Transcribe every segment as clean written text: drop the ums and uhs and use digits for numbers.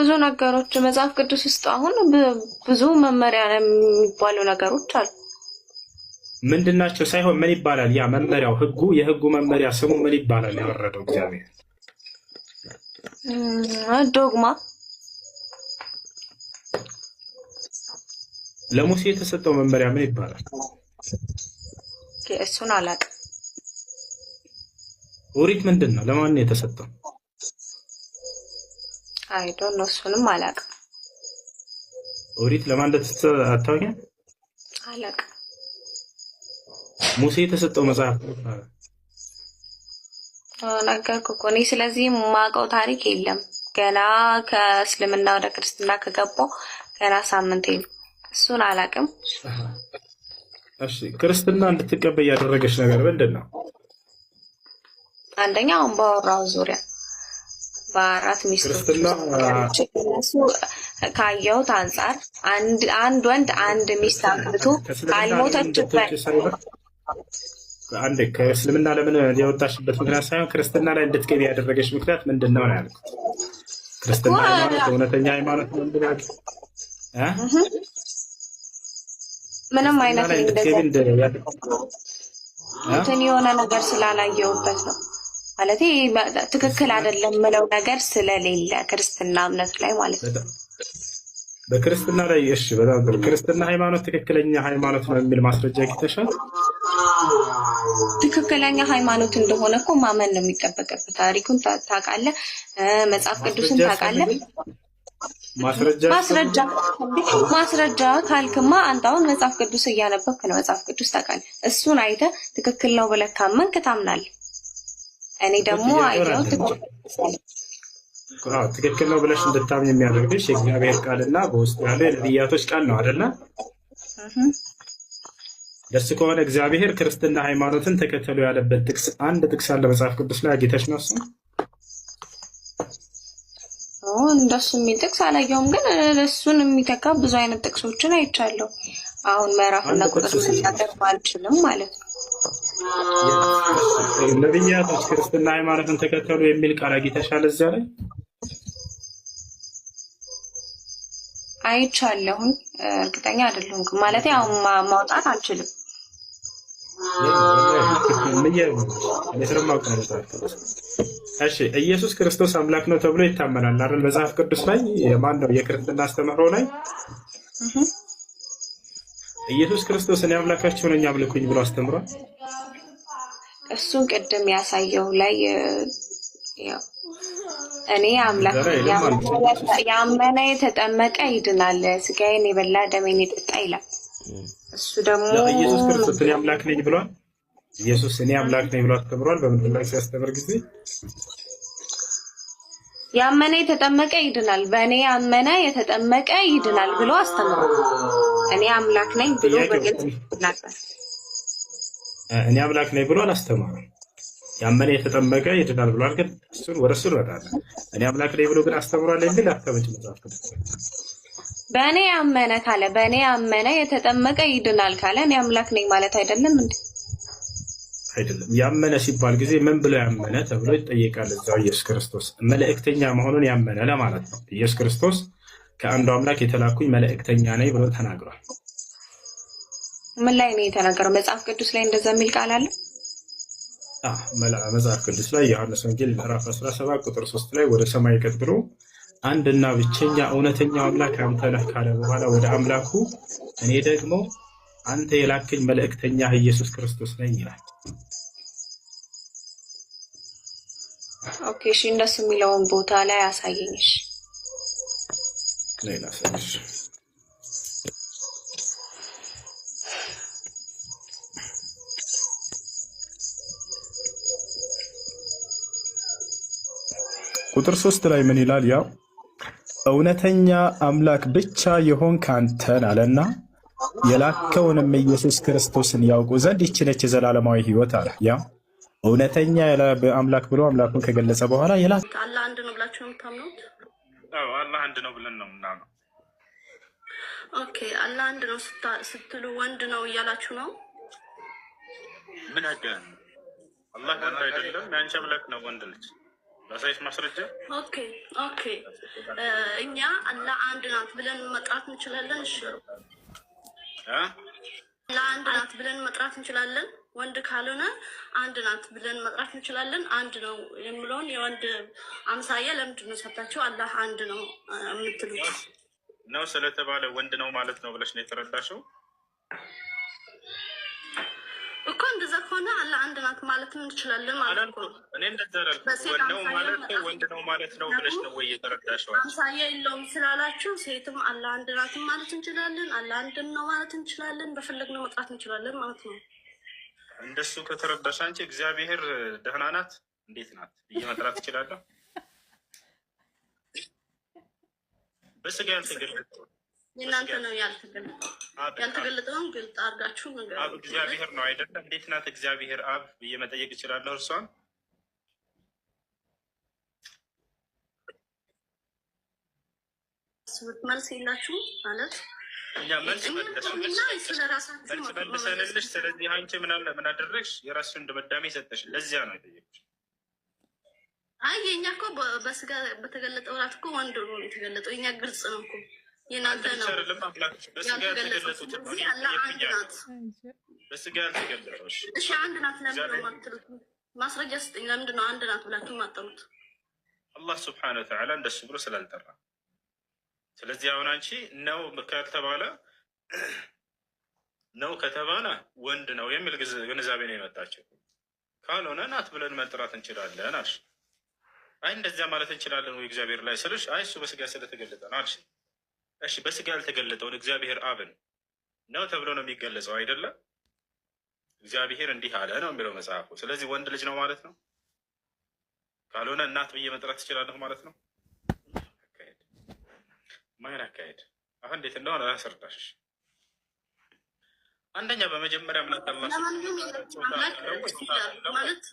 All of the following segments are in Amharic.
ብዙ ነገሮች መጽሐፍ ቅዱስ ውስጥ አሁን ብዙ መመሪያ የሚባሉ ነገሮች አሉ። ምንድናቸው ሳይሆን ምን ይባላል? ያ መመሪያው ህጉ፣ የህጉ መመሪያ ስሙ ምን ይባላል? ያወረደው እግዚአብሔር ዶግማ። ለሙሴ የተሰጠው መመሪያ ምን ይባላል? እሱን አላውቅም። ኦሪት ምንድን ነው? ለማን ነው የተሰጠው? I don't know፣ እሱንም አላውቅም። ኦሪት ለማን እንደተሰጠ አታውቂም? አላውቅም። ሙሴ የተሰጠው መጽሐፍ ምን ይባላል? ነገርኩህ እኮ እኔ ስለዚህ የማውቀው ታሪክ የለም። ገና ከእስልምና ወደ ክርስትና ከገባሁ ገና ሳምንቴ ነው። እሱን አላውቅም። እሺ፣ ክርስትና እንድትቀበይ ያደረገች ነገር ምንድን ነው? አንደኛ አሁን ባወራው ዙሪያ በአራት ሚስቶች ክርስትና እነሱ ካየሁት አንጻር አንድ ወንድ አንድ ሚስት አግብቶ ከእስልምና ለምን ካልሞተችበት እንድትወጪ ሳይሆን፣ አንድ ከእስልምና ለምን የወጣሽበት ምክንያት ሳይሆን ክርስትና ላይ እንድትገቢ ያደረገች ምክንያት ምንድን ነው ነው ያልኩት። ክርስትና ሃይማኖት እውነተኛ ሃይማኖት ነው እንድናል እ ምንም ክርስትና አይነት ላይ እንደዚህ እንድትገቢ እንትን የሆነ ነገር ስላላየሁበት ነው። ማለት ትክክል አይደለም የምለው ነገር ስለሌለ ክርስትና እምነት ላይ ማለት ነው። በክርስትና ላይ እሺ፣ በጣም ጥሩ። ክርስትና ሃይማኖት ትክክለኛ ሃይማኖት ነው የሚል ማስረጃ አግኝተሻል? ትክክለኛ ሃይማኖት እንደሆነ እኮ ማመን ነው የሚጠበቅበት። ታሪኩን ታውቃለህ፣ መጽሐፍ ቅዱስን ማስረጃ ታውቃለህ። ያስፈልግም? ማስረጃ ማስረጃ ማስረጃ ካልክማ አንተ አሁን መጽሐፍ ቅዱስ እያነበብክ ነው። መጽሐፍ ቅዱስ ታውቃለህ። እሱን አይተህ ትክክል ነው ብለህ ካመንክ ታምናለህ። እኔ ደግሞ ጥያቄውን አየው አዳምጪ። ትክክል አዎ፣ ትክክል ነው ብለሽ እንድታምኝ የሚያደርግሽ የእግዚአብሔር ቃልና በውስጡ ያለ የነቢያቶች ቃል ነው አይደለ? ደስ ከሆነ እግዚአብሔር ክርስትና ሃይማኖትን ተከተሉ ያለበት ጥቅስ አንድ ጥቅስ አለ መጽሐፍ ቅዱስ ላይ አግኝተሽ ነው እሱ? እንደሱ የሚል ጥቅስ አላየሁም፣ ግን እሱን የሚተካ ብዙ አይነት ጥቅሶችን አይቻለሁ። አሁን ምዕራፍና አንድ ቁጥር ጥቅስ መናገር ባልችልም ማለት ነው። ነቢያቶች ክርስትና ሃይማኖትን ተከተሉ የሚል ቃል አግኝተሻል እዚያ ላይ? አይቻለሁኝ፣ እርግጠኛ አይደለሁም ግን ማለት አሁን ማውጣት አልችልም። እኔ ስለማውቅ ነው መጽሐፍ ቅዱስ። እሺ፣ ኢየሱስ ክርስቶስ አምላክ ነው ተብሎ ይታመናል አይደል? መጽሐፍ ቅዱስ ላይ የማን ነው የክርስትና አስተምህሮ ላይ ኢየሱስ ክርስቶስ እኔ አምላካችሁ ነኝ አምልኩኝ ብሎ አስተምሯል። እሱን ቅድም ያሳየው ላይ ያው እኔ አምላክ እዛ ላይ አይልም ማለት ነው። ያመነ የተጠመቀ ይድናል፣ ስጋዬን የበላ ደሜን የጠጣ ይላል። እሱ ደግሞ ኢየሱስ ክርስቶስ እኔ አምላክ ነኝ ብሏል። ኢየሱስ እኔ አምላክ ነኝ ብሎ አስተምሯል። በምድር ላይ ሲያስተምር ጊዜ ያመነ የተጠመቀ ይድናል፣ በእኔ ያመነ የተጠመቀ ይድናል ብሎ አስተምሯል። እኔ አምላክ ነኝ ብሎ ጥያቄው በግልጽ ይናገራል። እኔ አምላክ ነኝ ብሎ አላስተማረም። ያመነ የተጠመቀ ይድናል ብሏል። ግን እሱን ወደ እሱ እንመጣለን። እኔ አምላክ ነኝ ብሎ ግን አስተምሯል የሚል አታመጭ መጽሐፍ ቅዱስ ላይ። በእኔ ያመነ ካለ፣ በእኔ ያመነ የተጠመቀ ይድናል ካለ እኔ አምላክ ነኝ ማለት አይደለም እንዴ? አይደለም። ያመነ ሲባል ጊዜ ምን ብሎ ያመነ ተብሎ ይጠየቃል። እዛው ኢየሱስ ክርስቶስ መልእክተኛ መሆኑን ያመነ ለማለት ነው። ኢየሱስ ክርስቶስ ከአንዱ አምላክ የተላኩኝ መልእክተኛ ነኝ ብሎ ተናግሯል። ምን ላይ ነው የተናገረው? መጽሐፍ ቅዱስ ላይ እንደዛ የሚል ቃል አለ? መጽሐፍ ቅዱስ ላይ ዮሐንስ ወንጌል ምዕራፍ 17 ቁጥር 3 ላይ ወደ ሰማይ ቀጥ ብሎ አንድና ብቸኛ እውነተኛው አምላክ አንተ ነህ ካለ በኋላ ወደ አምላኩ እኔ ደግሞ አንተ የላከኝ መልእክተኛ ኢየሱስ ክርስቶስ ነኝ ይላል። Okay፣ እሺ፣ እንደሱ የሚለውን ቦታ ላይ አሳየኝ። እሺ። ሌላ ሰዎች ቁጥር 3 ላይ ምን ይላል? ያው እውነተኛ አምላክ ብቻ የሆንክ አንተን አለና የላከውንም ኢየሱስ ክርስቶስን ያውቁ ዘንድ ይህች ነች የዘላለማዊ ሕይወት አለ። ያው እውነተኛ አምላክ ብሎ አምላኩን ከገለጸ በኋላ የላ አላህ አንድ ነው ብላችሁ ነው የምታምኑት? አዎ፣ አላህ አንድ ነው ብለን ነው የምናምነው። Okay፣ አላህ አንድ ነው ስትሉ ወንድ ነው እያላችሁ ነው? ምን አገናኘው? አላህ ወንድ አይደለም፣ የአንቺ አምላክ ነው ወንድ ልጅ። ላሳይሽ ማስረጃ። Okay okay። እኛ አላህ አንድ ናት ብለን መጥራት እንችላለን። እሺ አላህ አንድ ናት ብለን መጥራት እንችላለን። ወንድ ካልሆነ አንድ ናት ብለን መጥራት እንችላለን። አንድ ነው የምለውን የወንድ አምሳያ ለምንድን ነው ሰጣችሁ? አላህ አንድ ነው የምትሉት? ነው ስለተባለ ወንድ ነው ማለት ነው ብለሽ ነው የተረዳሽው? እኮ እንደዛ ከሆነ አላህ አንድ ናት ማለት እንችላለን ማለት ነው። እኔ እንደዛ አላልኩም። ነው ማለት ወንድ ነው ማለት ነው ብለሽ ነው ወይ የተረዳሽው? አምሳያ የለውም ስላላችሁ ሴትም አላህ አንድ ናት ማለት እንችላለን፣ አላህ አንድም ነው ማለት እንችላለን፣ በፈለግነው መጥራት እንችላለን ማለት ነው። እንደሱ ከተረዳሽ አንቺ እግዚአብሔር ደህና ናት እንዴት ናት ብዬ መጥራት እችላለሁ? በስጋ ያልተገለጠው የእናንተ ነው ያልተገለጠው። ያልተገለጠውን ግልጥ አድርጋችሁ ንገሩኝ። አብ እግዚአብሔር ነው አይደለም? እንዴት ናት እግዚአብሔር አብ ብዬ መጠየቅ እችላለሁ እርሷን? መልስ የላችሁም ማለት እኛ መልስ መልሰንልሽ። ስለዚህ አንቺ ምን አደረግሽ? የራስሽን ድምዳሜ ሰጠሽ። ለዚያ ነው የጠየቅሽ። አይ የእኛ እኮ በስጋ በተገለጠው እራት እኮ ወንድ ነው የተገለጠው። የእኛ ግልጽ ነው እኮ የእናንተ ነው ያልተገለጸው። ስለዚህ አላህ አንድ ናት። በስጋ ያልተገለጠው እሺ፣ አንድ ናት ለምንድን ነው የማትሉት? ማስረጃ ስጠኝ። ለምንድን ነው አንድ ናት ብላችሁ የማትጠሩት? አላህ ስብሐነ ወተዓላ እንደሱ ብሎ ስላልጠራ። ስለዚህ አሁን አንቺ ነው ከተባለ ነው ከተባለ ወንድ ነው የሚል ግንዛቤ ነው የመጣቸው። ካልሆነ ናት ብለን መጥራት እንችላለን አልሽ። አይ እንደዚያ ማለት እንችላለን ወይ እግዚአብሔር ላይ ስልሽ፣ አይ እሱ በስጋ ስለተገለጠ ነው አልሽ። እሺ በስጋ ያልተገለጠውን እግዚአብሔር አብን ነው ተብሎ ነው የሚገለጸው አይደለም? እግዚአብሔር እንዲህ አለ ነው የሚለው መጽሐፉ። ስለዚህ ወንድ ልጅ ነው ማለት ነው። ካልሆነ እናት ብዬ መጥራት ትችላለሁ ማለት ነው። ማይን አካሄድ አሁን እንዴት እንደሆነ ላስረዳሽ። አንደኛ በመጀመሪያ አምላክ ማለት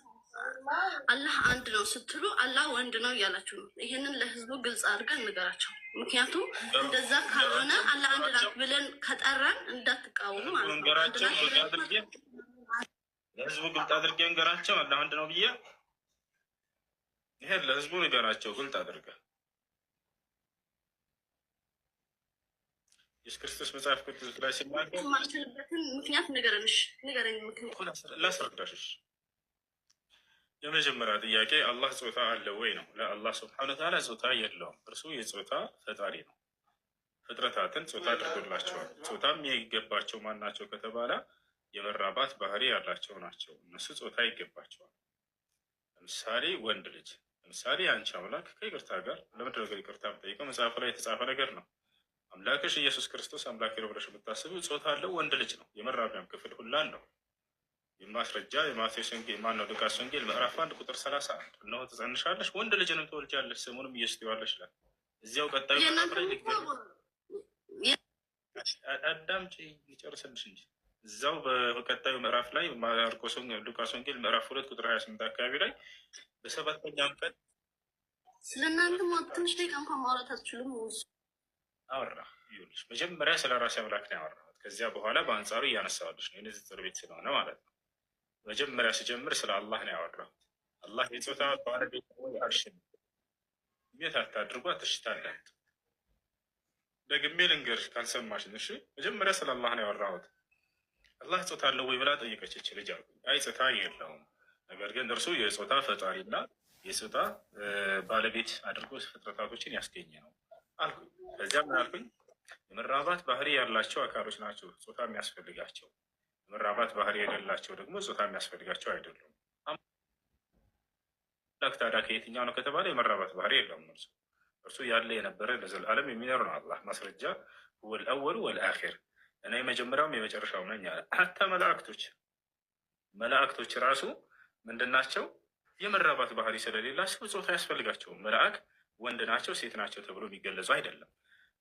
አላህ አንድ ነው ስትሉ አላህ ወንድ ነው እያላችሁ ነው። ይህንን ለህዝቡ ግልጽ አድርገን ንገራቸው። ምክንያቱም እንደዛ ካልሆነ አላህ አንድ ናት ብለን ከጠራን እንዳትቃወሙ ማለት ነው። ለህዝቡ ግልጽ አድርጌ ንገራቸው። አላህ አንድ ነው ብዬ ይሄን ለህዝቡ ንገራቸው ግልጽ አድርገ ኢየሱስ ክርስቶስ መጽሐፍ ቅዱስ ላይ ሲናገር የማልችልበትን ምክንያት ንገረንሽ፣ ንገረኝ። ምክንያት ላስረዳሽ። የመጀመሪያ ጥያቄ አላህ ጾታ አለው ወይ ነው። ለአላህ ስብሐነ ወተዓላ ጾታ የለውም። እርሱ የጾታ ፈጣሪ ነው። ፍጥረታትን ጾታ አድርጎላቸዋል። ጾታም የሚገባቸው ማን ናቸው ከተባለ የመራባት ባህሪ ያላቸው ናቸው። እነሱ ጾታ ይገባቸዋል። ለምሳሌ ወንድ ልጅ፣ ለምሳሌ አንቺ አምላክ ከይቅርታ ጋር ለምንድን ነው ይቅርታ የምጠይቀው? መጽሐፉ ላይ የተጻፈ ነገር ነው። አምላክሽ ኢየሱስ ክርስቶስ አምላክ ነው ብለሽ የምታስቢው ጾታ አለው፣ ወንድ ልጅ ነው። የመራቢያም ክፍል ሁላ አለው። የማስረጃ የማቴዎስ ወንጌል ማነው ሉቃስ ወንጌል ምዕራፍ 1 ቁጥር 31 እነሆ ትጸንሻለሽ ወንድ ልጅንም ትወልጃለሽ ስሙንም ኢየሱስ ትይዋለሽ ይላል። እዚያው ቀጣዩ አዳምጪ ልጨርስልሽ እንጂ እዛው በቀጣዩ ምዕራፍ ላይ ማርቆስ ሉቃስ ወንጌል ምዕራፍ 2 ቁጥር 28 አካባቢ ላይ በሰባተኛም ቀን ስለእናንተ ትንሽ ደቂቃ እንኳን ማውራት አትችሉም። አወራ ይኸውልሽ፣ መጀመሪያ ስለ ራሴ አምላክ ነው ያወራሁት። ከዚያ በኋላ በአንጻሩ እያነሳሁልሽ ነው የንጽጽር ቤት ስለሆነ ማለት ነው። መጀመሪያ ስጀምር ስለ አላህ ነው ያወራሁት። አላህ የጾታ ባለቤት ወይ አልሽም ቤት አታድርጓ ትሽታላት። ደግሜ ልንገርሽ ካልሰማሽን፣ እሺ። መጀመሪያ ስለ አላህ ነው ያወራሁት። አላህ ጾታ አለው ወይ ብላ ጠየቀች እች ልጅ አልኩኝ። አይ ጾታ የለውም፣ ነገር ግን እርሱ የጾታ ፈጣሪና የጾታ ባለቤት አድርጎ ፍጥረታቶችን ያስገኘ ነው አልኩኝ። ከዚያ ምን አልኩኝ? የመራባት ባህሪ ያላቸው አካሎች ናቸው ጾታ የሚያስፈልጋቸው። የመራባት ባህሪ የሌላቸው ደግሞ ጾታ የሚያስፈልጋቸው አይደሉም። አምላክ ታዲያ ከየትኛው ነው ከተባለ የመራባት ባህሪ የለውም። እርሱ እርሱ ያለ የነበረ ለዘላለም የሚኖር ነው። አላህ ማስረጃ ሁወል አወሉ ወልአኺር፣ እኔ የመጀመሪያውም የመጨረሻውም ነኝ አለ። ሐታ መላእክቶች ራሱ ምንድን ናቸው? የመራባት ባህሪ ስለሌላቸው ጾታ ያስፈልጋቸውም። መልአክ ወንድ ናቸው ሴት ናቸው ተብሎ የሚገለጹ አይደለም።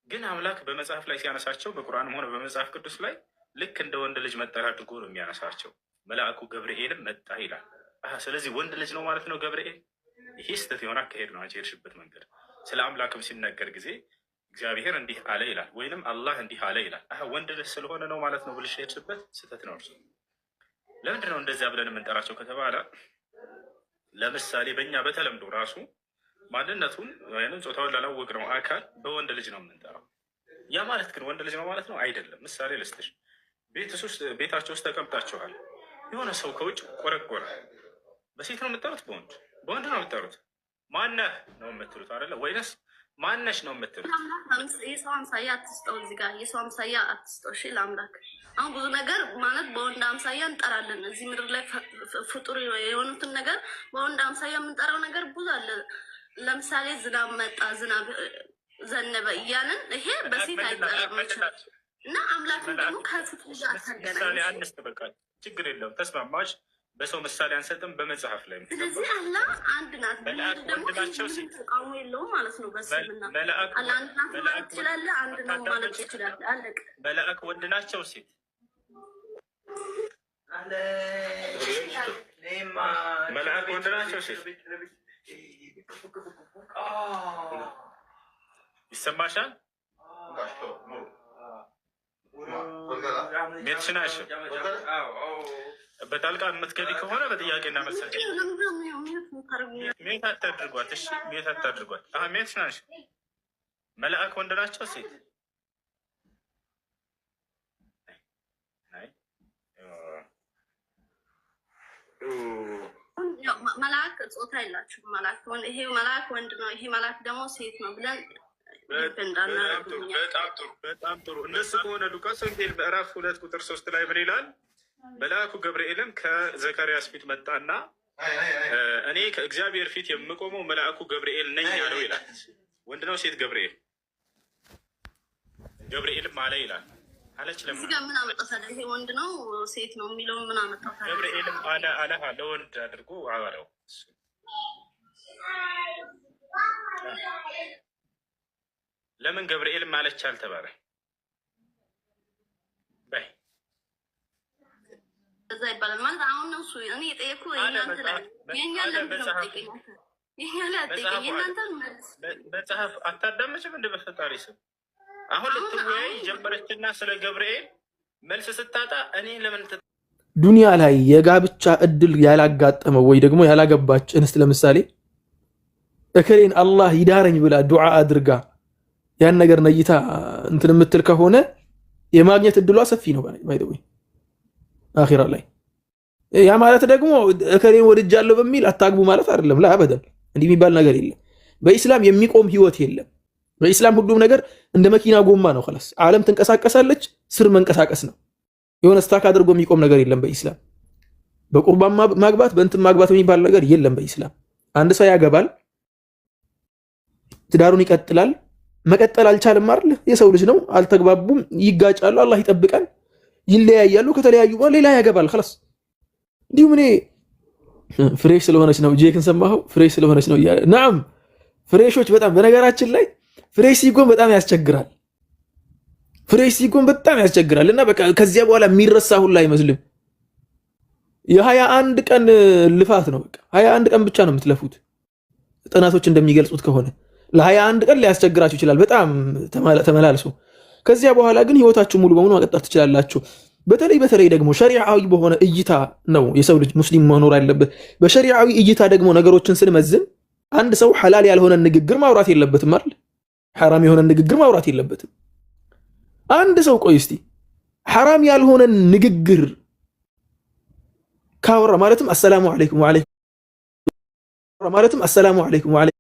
ግን አምላክ በመጽሐፍ ላይ ሲያነሳቸው በቁርአንም ሆነ በመጽሐፍ ቅዱስ ላይ ልክ እንደ ወንድ ልጅ መጠሪያ አድርጎ ነው የሚያነሳቸው። መልአኩ ገብርኤልም መጣ ይላል። ስለዚህ ወንድ ልጅ ነው ማለት ነው ገብርኤል። ይሄ ስህተት የሆነ አካሄድ ነው አንቺ የሄድሽበት መንገድ። ስለ አምላክም ሲነገር ጊዜ እግዚአብሔር እንዲህ አለ ይላል፣ ወይንም አላህ እንዲህ አለ ይላል። ወንድ ልጅ ስለሆነ ነው ማለት ነው ብልሽ የሄድሽበት ስህተት ነው። እርሱ ለምንድን ነው እንደዚያ ብለን የምንጠራቸው ከተባለ ለምሳሌ በእኛ በተለምዶ ራሱ ማንነቱን ወይም ጾታውን ላላወቅነው አካል በወንድ ልጅ ነው የምንጠራው። ያ ማለት ግን ወንድ ልጅ ነው ማለት ነው አይደለም። ምሳሌ ልስጥሽ። ቤታቸው ውስጥ ተቀምጣችኋል። የሆነ ሰው ከውጭ ቆረቆረ። በሴት ነው የምጠሩት? በወንድ ነው የምጠሩት? ማነህ ነው የምትሉት አይደለ? ወይንስ ማነሽ ነው የምትሉት? የሰው አምሳያ አትስጠው፣ እዚህ ጋር የሰው አምሳያ አትስጠው። እሺ ለአምላክ አሁን ብዙ ነገር ማለት በወንድ አምሳያ እንጠራለን። እዚህ ምድር ላይ ፍጡር የሆኑትን ነገር በወንድ አምሳያ የምንጠራው ነገር ብዙ አለ። ለምሳሌ ዝናብ መጣ፣ ዝናብ ዘነበ እያልን ይሄ በሴት አይጠራም እና አምላክን ደግሞ ከፍጡር ጋር አታገናኝ። በቃ ችግር የለውም ተስማማች። በሰው ምሳሌ አንሰጥም፣ በመጽሐፍ ላይ። ስለዚህ አላህ አንድ ናት ደግሞ ተቃውሞ የለውም ማለት ነው። በእስልምና አላህ አንድ ናት ማለት ትችላለህ፣ አንድ ነው ማለት ትችላለህ። አለቀ። መላእክ ወንድ ናቸው ሴት? መላእክ ወንድ ናቸው ሴት? ይሰማሻል? ቤትሽናሽ በጣልቃ የምትገቢ ከሆነ በጥያቄና መልስ mute አታድርጓት። እሺ mute አታድርጓት። mute ናሽ። መልአክ ወንድ ናቸው ሴት? መልአክ ጾታ የላችሁም። መልአክ ይሄ መልአክ ወንድ ነው፣ ይሄ መልአክ ደግሞ ሴት ነው ብለን በጣም ጥሩ። እነሱ ከሆነ ሉቃስ ወንጌል ምዕራፍ 2 ቁጥር 3 ላይ ምን ይላል? መልአኩ ገብርኤልም ከዘካርያስ ፊት መጣና እኔ ከእግዚአብሔር ፊት የምቆመው መልአኩ ገብርኤል ነኝ አለው ይላል። ወንድ ነው ሴት? ገብርኤል ገብርኤልም አለ ይላል። አለች ለምን እዚህ ጋር ምን አመጣታለ? ይሄ ወንድ ነው ሴት ነው የሚለውን ምን አመጣታለ? ገብርኤልም አለ አለ ለወንድ አድርጎ አለው። ለምን ገብርኤልም አለች አልተባለ? በይ እዛ ይባላል ማለት አሁን እሱ እኔ የጠየኩህ የእናንተ ላይ የእኛን ለምንድን ነው የምጠይቀኝ? የእኛ ላይ አትጠይቀኝ፣ የእናንተን መልስ። መጽሐፍ አታዳምጭም? እንደ በፈጣሪ ስም አሁን ልትወያይ ጀመረችና ስለ ገብርኤል መልስ ስታጣ እኔ ለምን ዱንያ ላይ የጋብቻ እድል ያላጋጠመው ወይ ደግሞ ያላገባች እንስት ለምሳሌ እከሌን አላህ ይዳረኝ ብላ ዱዓ አድርጋ ያን ነገር ነይታ እንትን የምትል ከሆነ የማግኘት እድሏ ሰፊ ነው። By the way አኺራ ላይ ያ ማለት ደግሞ እከሌን ወድጃለሁ በሚል አታግቡ ማለት አይደለም። لا أبدا እንዲህ የሚባል ነገር የለም። በኢስላም የሚቆም ህይወት የለም። በኢስላም ሁሉም ነገር እንደ መኪና ጎማ ነው። خلاص ዓለም ትንቀሳቀሳለች፣ ስር መንቀሳቀስ ነው። የሆነ stuck አድርጎ የሚቆም ነገር የለም በኢስላም። በቁርባን ማግባት በእንትን ማግባት የሚባል ነገር የለም በኢስላም። አንድ ሰው ያገባል፣ ትዳሩን ይቀጥላል። መቀጠል አልቻለም አይደል? የሰው ልጅ ነው፣ አልተግባቡም፣ ይጋጫሉ፣ አላህ ይጠብቀን፣ ይለያያሉ። ከተለያዩ በኋላ ሌላ ያገባል። خلاص እንዲሁም እኔ fresh ስለሆነች ነው ጄክን ሰማኸው? Fresh ስለሆነች ነው እያለ نعم። Fresh ኦች በጣም በነገራችን ላይ fresh ሲጎን በጣም ያስቸግራል። Fresh ሲጎን በጣም ያስቸግራል። እና በቃ ከዚያ በኋላ የሚረሳ ሁላ አይመስልም። የ21 ቀን ልፋት ነው። በቃ 21 ቀን ብቻ ነው የምትለፉት። ጥናቶች እንደሚገልጹት ከሆነ ለ21 ቀን ሊያስቸግራችሁ ይችላል በጣም ተመላልሶ። ከዚያ በኋላ ግን ህይወታችሁ ሙሉ በሙሉ መቀጠል ትችላላችሁ። በተለይ በተለይ ደግሞ ሸሪዓዊ በሆነ እይታ ነው የሰው ልጅ ሙስሊም መኖር ያለበት። በሸሪዓዊ እይታ ደግሞ ነገሮችን ስንመዝን አንድ ሰው ሐላል ያልሆነ ንግግር ማውራት የለበትም አይደል? ሐራም የሆነ ንግግር ማውራት የለበትም። አንድ ሰው ቆይ እስቲ ሐራም ያልሆነ ንግግር ካወራ ማለትም السلام عليكم وعليكم ማለትም السلام عليكم وعليكم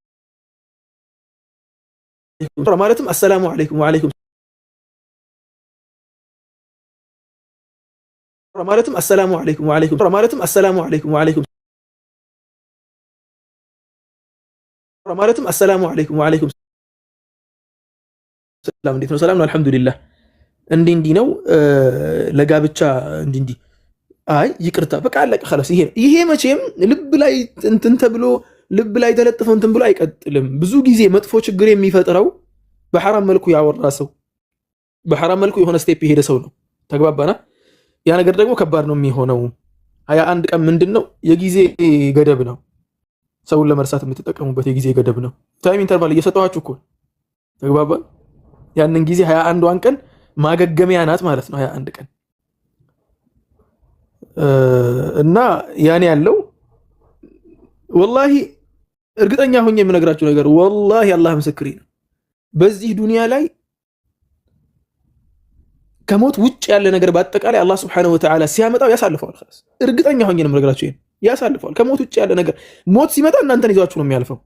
ማለትም السلام عليكم وعليكم ማለትም السلام عليكم وعليكم ማለትም السلام عليكم وعليكم ማለትም السلام عليكم وعليكم ሰላም። እንዴት ነው? ሰላም ነው፣ አልሐምዱሊላህ። እንዲህ እንዲህ ነው ለጋብቻ እንዲህ እንዲህ። አይ ይቅርታ፣ በቃ አለቀ። خلاص ይሄ መቼም ልብ ላይ እንትን ተብሎ ልብ ላይ ተለጥፎ እንትን ብሎ አይቀጥልም። ብዙ ጊዜ መጥፎ ችግር የሚፈጥረው በሐራም መልኩ ያወራ ሰው፣ በሐራም መልኩ የሆነ step የሄደ ሰው ነው። ተግባባና? ያ ነገር ደግሞ ከባድ ነው የሚሆነው። 21 ቀን ምንድን ነው? የጊዜ ገደብ ነው። ሰውን ለመርሳት የምትጠቀሙበት የጊዜ ገደብ ነው። Time interval እየሰጠኋችሁ እኮ፣ ተግባባን። ያንን ጊዜ 21ዷን ቀን ማገገሚያ ናት ማለት ነው። 21 ቀን እና ያኔ ያለው ወላሂ እርግጠኛ ሆኜ የምነግራችሁ ነገር ወላሂ አላህ ምስክሬ ነው። በዚህ ዱንያ ላይ ከሞት ውጭ ያለ ነገር በአጠቃላይ አላህ سبحانه وتعالى ሲያመጣው ያሳልፈዋል። خلاص እርግጠኛ ሆኜ ነው የምነግራችሁ፣ ይሄን ያሳልፈዋል። ከሞት ውጭ ያለ ነገር ሞት ሲመጣ እናንተን ይዟችሁ ነው የሚያልፈው።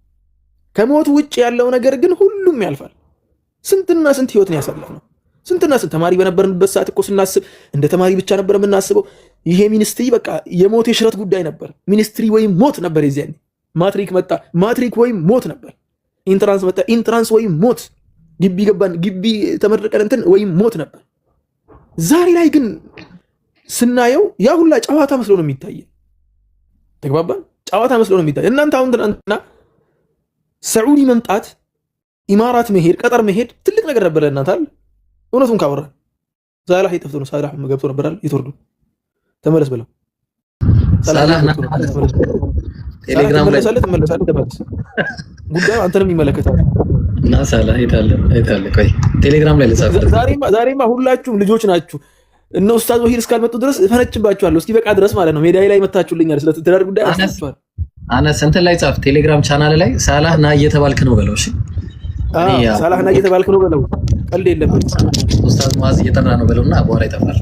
ከሞት ውጭ ያለው ነገር ግን ሁሉም ያልፋል። ስንትና ስንት ህይወትን ያሳለፍ ነው። ስንትና ስንት ተማሪ በነበርንበት ሰዓት እኮ ስናስብ እንደ ተማሪ ብቻ ነበር የምናስበው። ይሄ ሚኒስትሪ በቃ የሞት የሽረት ጉዳይ ነበር። ሚኒስትሪ ወይም ሞት ነበር። የዚያኔ ማትሪክ መጣ፣ ማትሪክ ወይም ሞት ነበር። Entrance መጣ፣ entrance ወይም ሞት። ግቢ ገባን፣ ግቢ ተመረቀን እንትን ወይም ሞት ነበር። ዛሬ ላይ ግን ስናየው ያ ሁላ ጨዋታ መስሎ ነው የሚታየን። ተግባባን? ጨዋታ መስሎ ነው የሚታየን። እናንተ አሁን ትናንትና ሰዑዲ መምጣት፣ ኢማራት መሄድ፣ ቀጠር መሄድ ትልቅ ነገር ነበር ለእናንተ አይደል? እውነቱን ካወራን ሳላህ የጠፍቶ ነው። ሳላህ ገብቶ ነበር አይደል? የት ወርዶ ተመለስ በለው። ሳላህ ቴሌግራም ላይ ትመለሳለህ፣ ትመለሳለህ፣ ተመለስ። ጉዳዩ አንተንም ይመለከታል። እና ሳላህ የታለ የታለ? ቆይ ቴሌግራም ላይ ልጻፍ። ዛሬማ ሁላችሁም ልጆች ናችሁ። እነ ኡስታዝ ወሂድ እስካልመጡ ድረስ እፈነጭባችኋለሁ። እስኪ በቃ ድረስ ማለት ነው። ሜዳ ላይ መታችሁልኛል። ስለ ትዳር ጉዳይ አስታችኋል። አነስ እንትን ላይ ጻፍ፣ ቴሌግራም ቻናል ላይ ሳላህ ና እየተባልክ ነው በለው። እሺ ሳላህ ና እየተባልክ ነው በለው። ቀልድ የለም። ኡስታዝ ሙአዝ እየጠራ ነው በለውና አቧራ ይጠፋል።